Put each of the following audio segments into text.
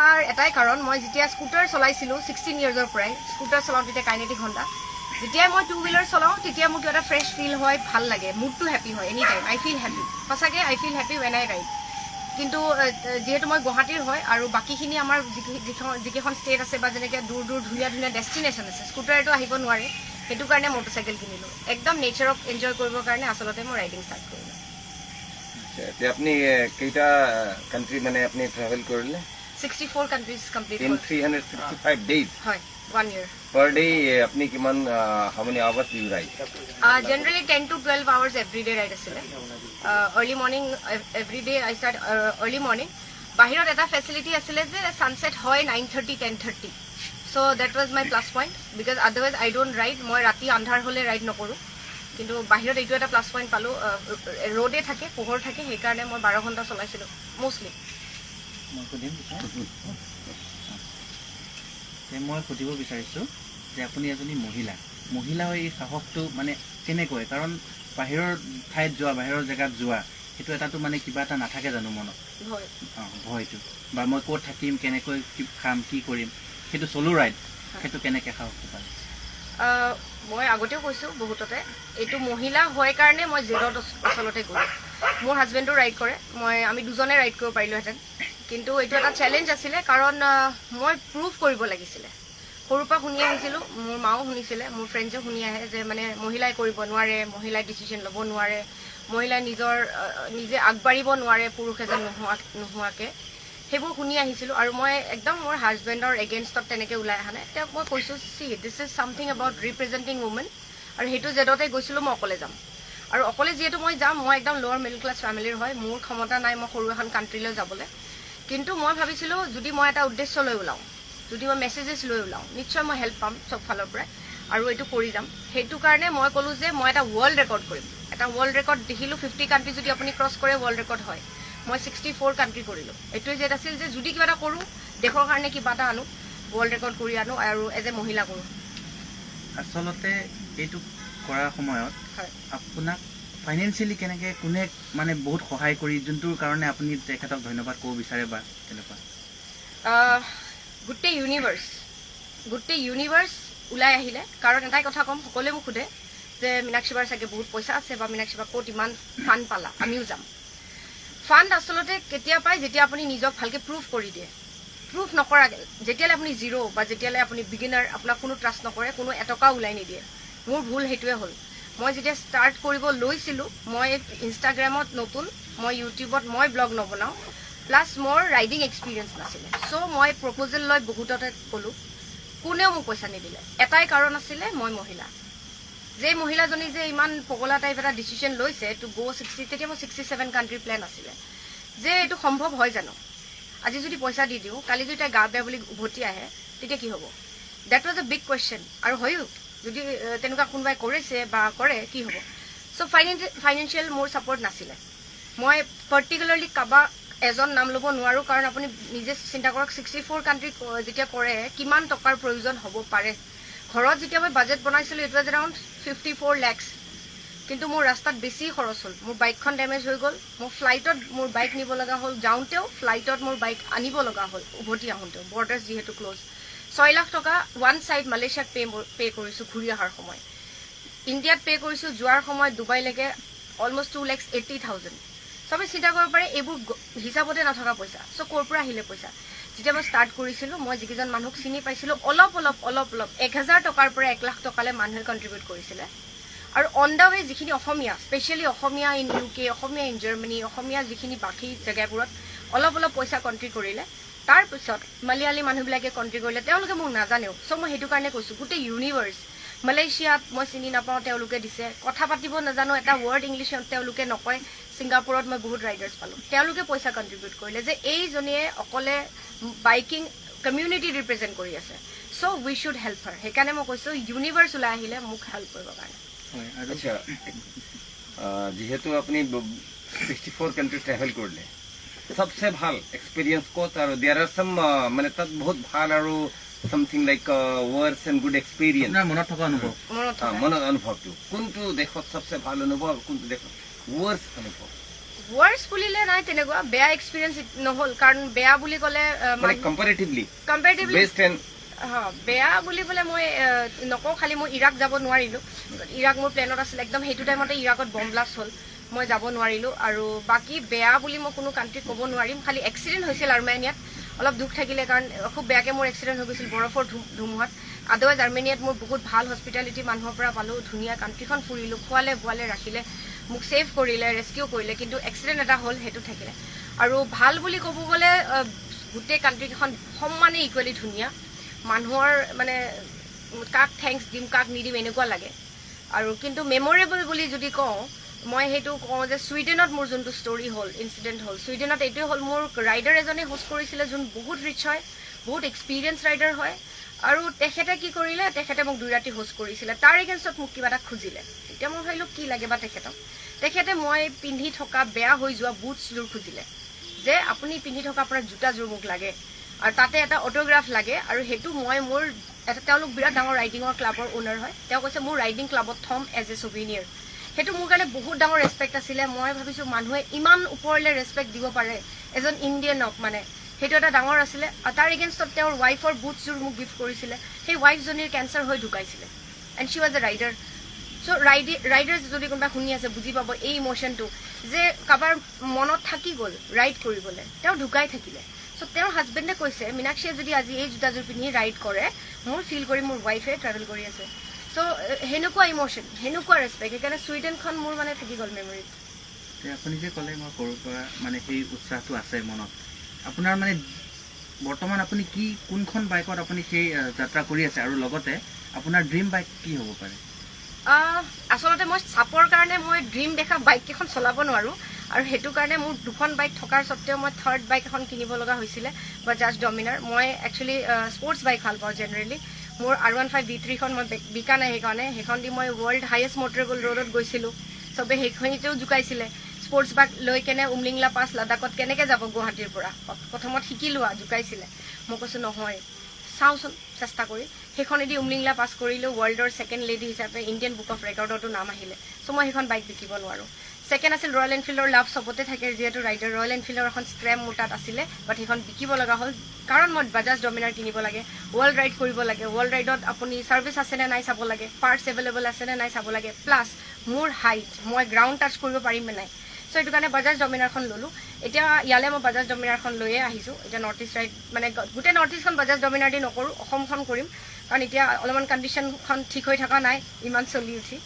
থকাৰ এটাই কাৰণ, মই যেতিয়া স্কুটাৰ চলাইছিলোঁ 16 ইয়াৰ্ছৰ পৰাই স্কুটাৰ চলাওঁ, তেতিয়া কাইনেটিক হণ্ডা। যেতিয়াই মই টু হুইলাৰ চলাওঁ, তেতিয়া মোৰ কিবা এটা ফ্ৰেছ ফিল হয়, ভাল লাগে, মুডটো হেপী হয়। Any time I feel happy. সঁচাকৈ I feel happy when I ride. কিন্তু যিহেতু মই গুৱাহাটীৰ হয় আৰু বাকীখিনি আমাৰ যিকেইখন ষ্টেট আছে বা যেনেকৈ দূৰ দূৰ ধুনীয়া ধুনীয়া ডেষ্টিনেশ্যন আছে, স্কুটাৰেতো আহিব নোৱাৰে। সেইটো কাৰণে মটৰচাইকেল কিনিলোঁ। একদম নেচাৰক এনজয় কৰিবৰ কাৰণে আচলতে মই ৰাইডিং ষ্টাৰ্ট কৰিলোঁ। আচ্ছা, এতিয়া আপুনি কেইটা কাণ্ট্ৰি মানে আপুনি ট্ৰেভেল কৰিলে? 64 কাণ্ট্ৰিজ কমপ্লিট। In 365 days? হয়, ওৱান ইয়েৰ। পাৰ ডে আপুনি কিমান, how many hours you ride? Generally 10 to 12 hours every day ride আছিলে। Early morning, every day I start early morning. বাহিৰত এটা ফেচিলিটি আছিলে যে ছানছেট হয় 9:30, 10:30, so that was my plus point, because otherwise I don't ride. মই ৰাতি আন্ধাৰ হ'লে ৰাইড নকৰোঁ। কিন্তু বাহিৰত এইটো এটা প্লাছ পইণ্ট পালোঁ, ৰ'দে থাকে, পোহৰ থাকে, সেইকাৰণে মই 12 ঘণ্টা চলাইছিলোঁ মষ্টলি। মই সুধিম পিছে যে মই সুধিব বিচাৰিছোঁ যে আপুনি এজনী মহিলা, মহিলা হৈ এই সাহসটো মানে কেনেকৈ? কাৰণ বাহিৰৰ ঠাইত যোৱা, বাহিৰৰ জেগাত যোৱা, সেইটো এটাতো মানে কিবা এটা নাথাকে জানো মনত? ভয়। অঁ, ভয়টো বা মই ক'ত থাকিম, কেনেকৈ কি খাম, কি কৰিম, সেইটো চলো ৰাইড, সেইটো কেনেকৈ সাহসটো পালে? মই আগতেও কৈছোঁ বহুততে, এইটো মহিলা হয় কাৰণে মই জেদত আচলতে গ'লোঁ। মোৰ হাজবেণ্ডো ৰাইড কৰে। আমি দুজনে ৰাইড কৰিব পাৰিলোহেঁতেন, কিন্তু এইটো এটা চেলেঞ্জ আছিলে, কাৰণ মই প্ৰুভ কৰিব লাগিছিলে। সৰুৰ পৰা শুনি আহিছিলোঁ, মোৰ মাও শুনিছিলে, মোৰ ফ্ৰেণ্ডছেও শুনি আহে যে মানে মহিলাই কৰিব নোৱাৰে, মহিলাই ডিচিশ্যন ল'ব নোৱাৰে, মহিলাই নিজৰ নিজে আগবাঢ়িব নোৱাৰে পুৰুষ এজন নোহোৱাকে। সেইবোৰ শুনি আহিছিলোঁ আৰু মই একদম মোৰ হাজবেণ্ডৰ এগেইনষ্টত তেনেকৈ ওলাই অহা নাই। তেওঁক মই কৈছোঁ, see, this is something about representing women. আৰু সেইটো জেদতে গৈছিলোঁ, মই অকলে যাম। আৰু অকলে যিহেতু মই যাম, মই একদম লোৱাৰ মিডল ক্লাছ ফেমিলিৰ হয়, মোৰ ক্ষমতা নাই মই সৰু এখন কাণ্ট্ৰিলৈ যাবলৈ। কিন্তু মই ভাবিছিলোঁ, যদি মই এটা উদ্দেশ্য লৈ ওলাওঁ, যদি মই মেছেজেছ লৈ ওলাওঁ, নিশ্চয় মই হেল্প পাম চব ফালৰ পৰাই আৰু এইটো কৰি যাম। সেইটো কাৰণে মই ক'লোঁ যে মই এটা ৱৰ্ল্ড ৰেকৰ্ড কৰিম। এটা ৱৰ্ল্ড ৰেকৰ্ড দেখিলোঁ, 50 কাণ্ট্ৰি যদি আপুনি ক্ৰছ কৰে, ৱৰ্ল্ড ৰেকৰ্ড হয়। মই 64 কাণ্ট্ৰি কৰিলোঁ। এইটোৱে জেদ আছিল যে যদি কিবা এটা কৰোঁ, দেশৰ কাৰণে কিবা এটা আনো, ৱৰ্ল্ড ৰেকৰ্ড কৰি আনো আৰু এজ এ মহিলা কৰোঁ। আচলতে এইটো কৰাৰ সময়ত আপোনাক ফাইনেন্সিয়েলি কেনেকৈ, কোনে মানে বহুত সহায় কৰি, যোনটোৰ কাৰণে আপুনি তেখেতক ধন্যবাদ ক'ব বিচাৰে বা তেনেকুৱা? গোটেই ইউনিভাৰ্চ, গোটেই ইউনিভাৰ্চ ওলাই আহিলে। কাৰণ এটাই কথা ক'ম, সকলোৱে মোক সোধে যে মীনাক্ষী বাৰ চাগে বহুত পইচা আছে বা মীনাক্ষী বা ক'ত ইমান ফাণ্ড পালা, আমিও যাম। ফাণ্ড আচলতে কেতিয়া পায়? যেতিয়া আপুনি নিজক ভালকৈ প্ৰুভ কৰি দিয়ে। প্ৰুভ নকৰাকৈ যেতিয়ালৈ আপুনি জিৰ' বা যেতিয়ালৈ আপুনি বিগিনাৰ, আপোনাক কোনো ট্ৰাষ্ট নকৰে, কোনো এটকাও ওলাই নিদিয়ে। মোৰ ভুল সেইটোৱে হ'ল। মই যেতিয়া ষ্টাৰ্ট কৰিব লৈছিলোঁ, মই ইনষ্টাগ্ৰামত নতুন, মই ইউটিউবত মই ব্লগ নবনাওঁ, প্লাছ মোৰ ৰাইডিং এক্সপিৰিয়েঞ্চ নাছিলে। চ' মই প্ৰপ'জেল লৈ বহুততে ক'লোঁ, কোনেও মোক পইচা নিদিলে। এটাই কাৰণ আছিলে, মই মহিলা। যে মহিলাজনী যে ইমান পগলা টাইপ এটা ডিচিশ্যন লৈছে টু গ' 60, তেতিয়া মোৰ 67 কাণ্ট্ৰি প্লেন আছিলে, যে এইটো সম্ভৱ হয় জানো? আজি যদি পইচা দি দিওঁ, কালি যদি তাই গা বেয়া বুলি উভতি আহে, তেতিয়া কি হ'ব? That was a big question. আৰু হয়ো, যদি তেনেকুৱা কোনোবাই কৰিছে বা কৰে, কি হ'ব? চ' ফাইনেন্সিয়েল মোৰ ছাপৰ্ট নাছিলে। মই পাৰ্টিকুলাৰলি কাৰোবাক এজন নাম ল'ব নোৱাৰোঁ, কাৰণ আপুনি নিজে চিন্তা কৰক, 64 কাণ্ট্ৰি যেতিয়া কৰে, কিমান টকাৰ প্ৰয়োজন হ'ব পাৰে। ঘৰত যেতিয়া মই বাজেট বনাইছিলোঁ, it was around 54 lakhs. কিন্তু মোৰ ৰাস্তাত বেছি খৰচ হ'ল। মোৰ বাইকখন ডেমেজ হৈ গ'ল। মোৰ ফ্লাইটত মোৰ বাইক নিব লগা হ'ল, যাওঁতেও ফ্লাইটত মোৰ বাইক আনিব লগা হ'ল, উভতি আহোঁতেও বৰ্ডাৰ্ছ যিহেতু ক্ল'জ। 6 লাখ টকা ওৱান ছাইড মালয়েছিয়াক পে' কৰিছোঁ ঘূৰি অহাৰ সময়। ইণ্ডিয়াত পে' কৰিছোঁ যোৱাৰ সময়ত ডুবাইলৈকে অলমষ্ট 2,80,000। চবে চিন্তা কৰিব পাৰে, এইবোৰ হিচাপতে নথকা পইচা। চ' ক'ৰ পৰা আহিলে পইচা? যেতিয়া মই ষ্টাৰ্ট কৰিছিলোঁ, মই যিকেইজন মানুহক চিনি পাইছিলোঁ, অলপ অলপ অলপ অলপ 1000 টকাৰ পৰা 1 লাখ টকালৈ মানুহে কণ্ট্ৰিবিউট কৰিছিলে। আৰু অন the ৱে যিখিনি Asomiya, especially Asomiya in U K, Asomiya in Germany, Asomiya যিখিনি বাকী জেগাবোৰত অলপ অলপ পইচা কণ্ট্ৰি কৰিলে। তাৰপিছত মালিয়ালী মানুহবিলাকে কণ্ট্ৰি কৰিলে, তেওঁলোকে মোক নাজানেও। চ' মই সেইটো কাৰণে কৈছোঁ, গোটেই ইউনিভাৰ্চ। মালয়েছিয়াত মই চিনি নাপাওঁ, তেওঁলোকে দিছে। কথা পাতিব নাজানো, এটা ৱৰ্ড ইংলিছত তেওঁলোকে নকয়। ছিংগাপুৰত মই বহুত ৰাইডাৰ্ছ পালোঁ, তেওঁলোকে পইচা কণ্ট্ৰিবিউট কৰিলে যে এইজনীয়ে অকলে বাইকিং কমিউনিটি ৰিপ্ৰেজেণ্ট কৰি আছে, so we should help her. সেইকাৰণে মই কৈছোঁ, ইউনিভাৰ্চ ওলাই আহিলে মোক হেল্প কৰিবৰ কাৰণে। হয়, আৰু আচ্ছা, যিহেতু আপুনি 64 কাণ্ট্ৰি ট্ৰেভেল কৰিলে, চবচে ভাল এক্সপিৰিয়েঞ্চ ক'ত আৰু দিয়াৰ আৰ চাম মানে তাত বহুত ভাল আৰু something like worse and good experience? আপোনাৰ মনত থকা অনুভৱ। মনত থকা। মনত অনুভৱটো, কোনটো দেশত চবচে ভাল অনুভৱ, কোনটো দেশত ৱৰ্ছ অনুভৱ? ৱৰ্ছ বুলিলে নাই, তেনেকুৱা বেয়া এক্সপিৰিয়েঞ্চ নহ'ল। কাৰণ বেয়া বুলি ক'লে মানে কম্পাৰেটিভলি, কম্পেৰেটিভলি বেষ্ট এণ্ড বেয়া বুলি পেলাই মই নকওঁ। খালি মই ইৰাক যাব নোৱাৰিলোঁ। ইৰাক মোৰ প্লেনত আছিলে, একদম সেইটো টাইমতে ইৰাকত বম ব্লাষ্ট হ'ল, মই যাব নোৱাৰিলোঁ। আৰু বাকী বেয়া বুলি মই কোনো কাণ্ট্ৰি ক'ব নোৱাৰিম। খালি এক্সিডেণ্ট হৈছিল আৰ্মেনিয়াত, অলপ দুখ থাকিলে, কাৰণ খুব বেয়াকৈ মোৰ এক্সিডেণ্ট হৈ গৈছিল বৰফৰ ধুমুহাত। আদাৰৱাইজ আৰ্মেনিয়াত মোৰ বহুত ভাল হস্পিটেলিটি মানুহৰ পৰা পালোঁ, ধুনীয়া কাণ্ট্ৰিখন ফুৰিলোঁ, খোৱালে বোৱালে ৰাখিলে, মোক ছেভ কৰিলে, ৰেস্কিউ কৰিলে। কিন্তু এক্সিডেণ্ট এটা হ'ল, সেইটো থাকিলে। আৰু ভাল বুলি ক'ব গ'লে গোটেই কাণ্ট্ৰিকেইখন সমানে ইকুৱেলি ধুনীয়া। মানুহৰ মানে কাক thanks দিম কাক নিদিম এনেকুৱা লাগে। আৰু কিন্তু মেমৰেবল বুলি যদি কওঁ, মই সেইটো কওঁ যে ছুইডেনত মোৰ যোনটো ষ্টৰি হ'ল, ইনচিডেণ্ট হ'ল ছুইডেনত, এইটোৱে হ'ল মোৰ ৰাইডাৰ এজনে হোষ্ট কৰিছিলে, যোন বহুত ৰিচ হয়, বহুত এক্সপিৰিয়েঞ্চ ৰাইডাৰ হয়। আৰু তেখেতে কি কৰিলে, তেখেতে মোক 2 ৰাতি হোষ্ট কৰিছিলে। তাৰ এগেইনষ্টত মোক কিবা এটা খুজিলে। তেতিয়া মই ভাবিলোঁ কি লাগে বা তেখেতক। তেখেতে মই পিন্ধি থকা বেয়া হৈ যোৱা বুটছযোৰ খুজিলে, যে আপুনি পিন্ধি থকা আপোনাৰ জোতাযোৰ মোক লাগে, আৰু তাতে এটা অট'গ্ৰাফ লাগে। আৰু সেইটো মই মোৰ এটা, তেওঁলোক বিৰাট ডাঙৰ ৰাইডিঙৰ ক্লাবৰ অ'নাৰ হয়, তেওঁ কৈছে মোৰ ৰাইডিং ক্লাবত থ'ম এজ এ ছুভিনিয়াৰ। সেইটো মোৰ কাৰণে বহুত ডাঙৰ ৰেচপেক্ট আছিলে। মই ভাবিছোঁ মানুহে ইমান ওপৰলৈ ৰেচপেক্ট দিব পাৰে এজন ইণ্ডিয়ানক, মানে সেইটো এটা ডাঙৰ আছিলে। আৰু তাৰ এগেইনষ্টত তেওঁৰ ৱাইফৰ বুটছযোৰ মোক গিফ্ট কৰিছিলে। সেই ৱাইফজনীৰ কেঞ্চাৰ হৈ ঢুকাইছিলে, and she was a rider. So riders যদি কোনোবাই শুনি আছে বুজি পাব এই ইম'শ্যনটো, যে কাৰোবাৰ মনত থাকি গ'ল ৰাইড কৰিবলৈ, তেওঁ ঢুকাই থাকিলে। চ' তেওঁৰ হাজবেণ্ডে কৈছে, মীনাক্ষীয়ে যদি আজি এই জোতাযোৰ পিন্ধি ৰাইড কৰে, মোৰ ফিল কৰি মোৰ ৱাইফে ট্ৰেভেল কৰি আছে। চ' সেনেকুৱা ইম'শ্যন, সেনেকুৱা ৰেচপেক্ট, সেইকাৰণে ছুইডেনখন মোৰ মানে থাকি গ'ল মেমৰিত। আপুনি যে ক'লে মই সৰুৰ পৰা মানে সেই উৎসাহটো আছে মনত, আপোনাৰ মানে বৰ্তমান আপুনি কি কোনখন বাইকত আপুনি সেই যাত্ৰা কৰি আছে, আৰু লগতে আপোনাৰ ড্ৰিম বাইক কি হ'ব পাৰে? আচলতে মই চাপৰ কাৰণে মই ড্ৰিম দেখা বাইককেইখন চলাব নোৱাৰোঁ, আৰু সেইটো কাৰণে মোৰ 2খন বাইক থকাৰ স্বত্তেও মই থাৰ্ড বাইক এখন কিনিব লগা হৈছিলে, বাজাজ ডমিনাৰ। মই একচুৱেলি স্পৰ্টছ বাইক ভাল পাওঁ জেনেৰেলি। মোৰ R15 V3খন মই বিকা নাই, সেইকাৰণে সেইখন দি মই ৱৰ্ল্ড হায়েষ্ট মটৰেবল ৰোডত গৈছিলোঁ, চবে সেইখিনিতেও জোকাইছিলে। স্পৰ্টছ বাইক লৈ কেনে উমলিংলা পাছ লাডাখত কেনেকৈ যাব গুৱাহাটীৰ পৰা, প্ৰথমত শিকি লোৱা, জোকাইছিলে। মই কৈছোঁ নহয়, চাওঁচোন চেষ্টা কৰি। সেইখনেদি উমলিংলা পাছ কৰিলোঁ, ৱৰ্ল্ডৰ ছেকেণ্ড লেডি হিচাপে ইণ্ডিয়ান বুক অফ ৰেকৰ্ডতো নাম আহিলে। চ' মই সেইখন বাইক বিকিব নোৱাৰোঁ। ছেকেণ্ড আছিল ৰয়েল এনফিল্ডৰ, লাভ চবতে থাকে যিহেতু ৰাইডাৰ, ৰয়েল এনফিল্ডৰ এখন স্ক্ৰেম মোৰ তাত আছিলে, বাট সেইখন বিকিব লগা হ'ল, কাৰণ মই বাজাজ ডমিনাৰ কিনিব লাগে, ৱৰ্ল্ড ৰাইড কৰিব লাগে। ৱৰ্ল্ড ৰাইডত আপুনি ছাৰ্ভিচ আছেনে নাই চাব লাগে, পাৰ্টছ এভেইলেবল আছেনে নাই চাব লাগে, প্লাছ মোৰ হাইট, মই গ্ৰাউণ্ড টাচ কৰিব পাৰিমনে নাই। চ' সেইটো কাৰণে বাজাজ ডমিনাৰখন ল'লোঁ। এতিয়া ইয়ালৈ মই বাজাজ ডমিনাৰখন লৈয়ে আহিছোঁ। এতিয়া নৰ্থ ইষ্ট ৰাইড মানে গোটেই নৰ্থ ইষ্টখন বাজাজ ডমিনাৰ দি নকৰোঁ, অসমখন কৰিম, কাৰণ এতিয়া অলপমান কণ্ডিশ্যনখন ঠিক হৈ থকা নাই ইমান চলি উঠি।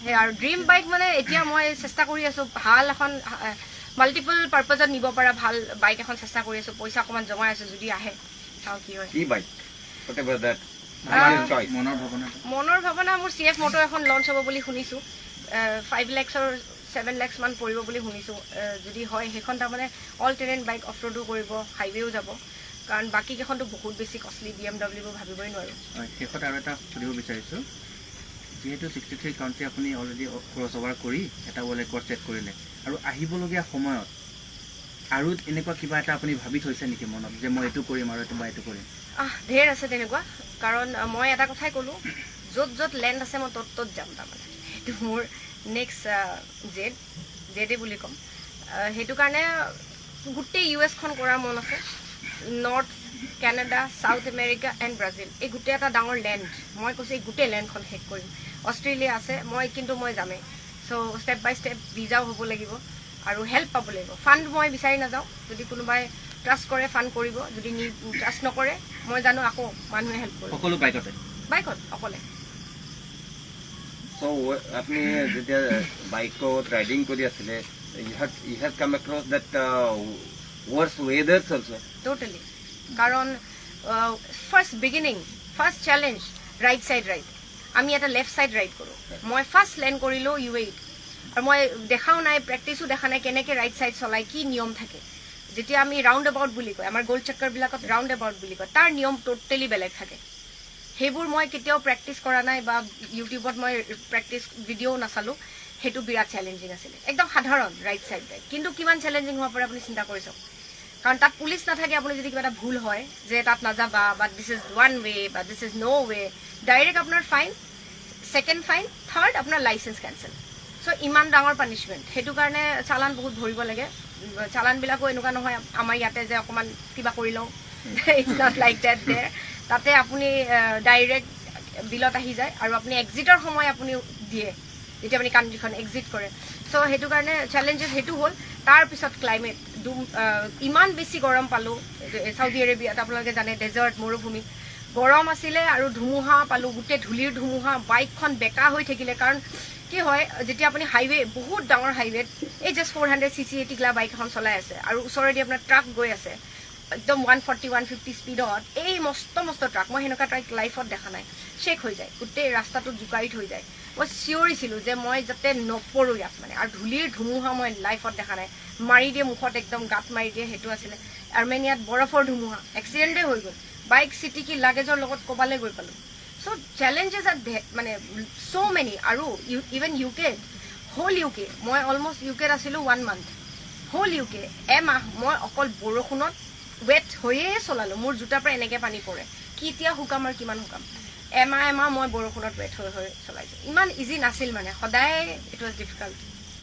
সেই আৰু ড্ৰিম বাইক মানে এতিয়া মই চেষ্টা কৰি আছোঁ ভাল এখন মাল্টিপল পাৰ্পাজত নিব পৰা ভাল বাইক এখন চেষ্টা কৰি আছোঁ। পইচা অকণমান জমাই আছোঁ, যদি আহে চাওঁ কি হয়। কি বাইক? মনৰ ভাৱনা মোৰ CF মটো এখন লঞ্চ হ'ব বুলি শুনিছোঁ, 5 lakhsৰ 7 lakhs মান পৰিব বুলি শুনিছোঁ। যদি হয় সেইখন তাৰমানে অল টেৰেইন বাইক, অফ ৰোডো কৰিব, হাইৱেও যাব, কাৰণ বাকীকেইখনতো বহুত বেছি কষ্টলি, BMW ভাবিবই নোৱাৰোঁ। শেষত আৰু এটা সুধিব বিচাৰিছোঁ, যিহেতু 63 কাউণ্ট্ৰি আপুনি অলৰেডি ক্ৰছ অভাৰ কৰি এটা ৱৰ্ল্ড ৰেকৰ্ড ছেট কৰিলে, আৰু আহিবলগীয়া সময়ত আৰু এনেকুৱা কিবা এটা আপুনি ভাবি থৈছে নেকি মনত, যে মই এইটো কৰিম আৰু এইটো বা এইটো কৰিম? ঢেৰ আছে তেনেকুৱা, কাৰণ মই এটা কথাই ক'লোঁ, য'ত য'ত লেণ্ড আছে মই ত'ত ত'ত যাম, তাৰমানে সেইটো মোৰ নেক্সট জেডে বুলি ক'ম। সেইটো কাৰণে গোটেই US খন কৰাৰ মন আছে, North Canada, South America and Brazil, এই গোটেই এটা ডাঙৰ লেণ্ড, মই কৈছোঁ এই গোটেই লেণ্ডখন শেষ কৰিম। অষ্ট্ৰেলিয়া আছে, মই কিন্তু মই যামেই। চ' ষ্টেপ বাই ষ্টেপ ভিজাও হ'ব লাগিব আৰু হেল্প পাব লাগিব। ফাণ্ড মই বিচাৰি নাযাওঁ, যদি কোনোবাই ট্ৰাষ্ট কৰে ফাণ্ড কৰিব, যদি ট্ৰাষ্ট নকৰে মই জানো আকৌ মানুহে হেল্প কৰিব। সকলো বাইকতে? বাইকত অকলে। চ' আপুনি যেতিয়া বাইকত ৰাইডিং কৰি আছিলে, you have come across that worse weathers also? Totally, কাৰণ first beginning, first challenge, right side ride, আমি এটা লেফ্ট ছাইড ৰাইড কৰোঁ। মই ফাৰ্ষ্ট লেণ্ড কৰিলোঁ UAE, আৰু মই দেখাও নাই, প্ৰেক্টিছো দেখা নাই কেনেকৈ ৰাইট ছাইড চলাই, কি নিয়ম থাকে। যেতিয়া আমি ৰাউণ্ড এবাউট বুলি কয়, আমাৰ গোল চক্কৰবিলাকত ৰাউণ্ড এবাউট বুলি কয়, তাৰ নিয়ম ট'টেলি বেলেগ থাকে। সেইবোৰ মই কেতিয়াও প্ৰেক্টিচ কৰা নাই বা ইউটিউবত মই প্ৰেক্টিচ ভিডিঅ'ও নাচালোঁ। সেইটো বিৰাট চেলেঞ্জিং আছিলে, একদম সাধাৰণ ৰাইট ছাইড ৰাইড, কিন্তু কিমান চেলেঞ্জিং হোৱাৰ পৰা আপুনি চিন্তা কৰি চাওক। কাৰণ তাত পুলিচ নাথাকে, আপুনি যদি কিবা এটা ভুল হয় যে তাত নাযাবা বা this is one way বা this is no way, direct আপোনাৰ ফাইন, ছেকেণ্ড ফাইন, থাৰ্ড আপোনাৰ লাইচেঞ্চ কেঞ্চেল। চ' ইমান ডাঙৰ পানিছমেণ্ট। সেইটো কাৰণে চালান বহুত ভৰিব লাগে। চালানবিলাকো এনেকুৱা নহয় আমাৰ ইয়াতে যে অকণমান কিবা কৰি লওঁ, it's not like that there। তাতে আপুনি ডাইৰেক্ট বিলত আহি যায় আৰু আপুনি এক্সিটৰ সময় আপুনি দিয়ে, যেতিয়া আপুনি কাণ্ট্ৰিখন এক্সিট কৰে। চ' সেইটো কাৰণে চেলেঞ্জেছ সেইটো হ'ল। তাৰপিছত ক্লাইমেট ইমান বেছি গৰম পালোঁ চাউদি আৰেবিয়াত। আপোনালোকে জানে, ডেজাৰ্ট, মৰুভূমি, গৰম আছিলে আৰু ধুমুহা পালোঁ, গোটেই ধূলিৰ ধুমুহা। বাইকখন বেকা হৈ থাকিলে। কাৰণ কি হয়, যেতিয়া আপুনি হাইৱে, বহুত ডাঙৰ হাইৱেত এই জাষ্ট 400 cc টিকলা বাইক এখন চলাই আছে আৰু ওচৰেদি আপোনাৰ ট্ৰাক গৈ আছে একদম 140, 150 স্পীডত, এই মস্ত মস্ত ট্ৰাক, মই সেনেকুৱা ট্ৰাক লাইফত দেখা নাই। শ্বেক হৈ যায়, গোটেই ৰাস্তাটো জোকাৰি থৈ যায়। মই চিঞৰিছিলোঁ যে মই যাতে নপৰোঁ ইয়াত মানে। আৰু ধূলিৰ ধুমুহা মই লাইফত দেখা নাই, মাৰি দিয়ে মুখত, একদম গাত মাৰি দিয়ে, সেইটো আছিলে। আৰ্মেনিয়াত বৰফৰ ধুমুহা, এক্সিডেণ্টেই হৈ গ'ল, বাইক চিটিকি লাগেজৰ লগত ক'বালৈ গৈ পালোঁ। চ' চেলেঞ্জেছ আৰ মানে চ' মেনি। আৰু ইভেন ইউ কেত, হোল ইউ কে, মই অলমষ্ট ইউ কেত আছিলোঁ ওৱান মান্থ। হোল ইউ কে এমাহ মই অকল বৰষুণত ৱেট হৈয়ে চলালোঁ। মোৰ জোতাৰ পৰা এনেকৈ পানী পৰে, কেতিয়া শুকাম আৰু কিমান শুকাম। এমাহ এমাহ মই বৰষুণত ৱেট হৈ হৈ চলাইছোঁ। ইমান ইজি নাছিল মানে, সদায় it was difficult.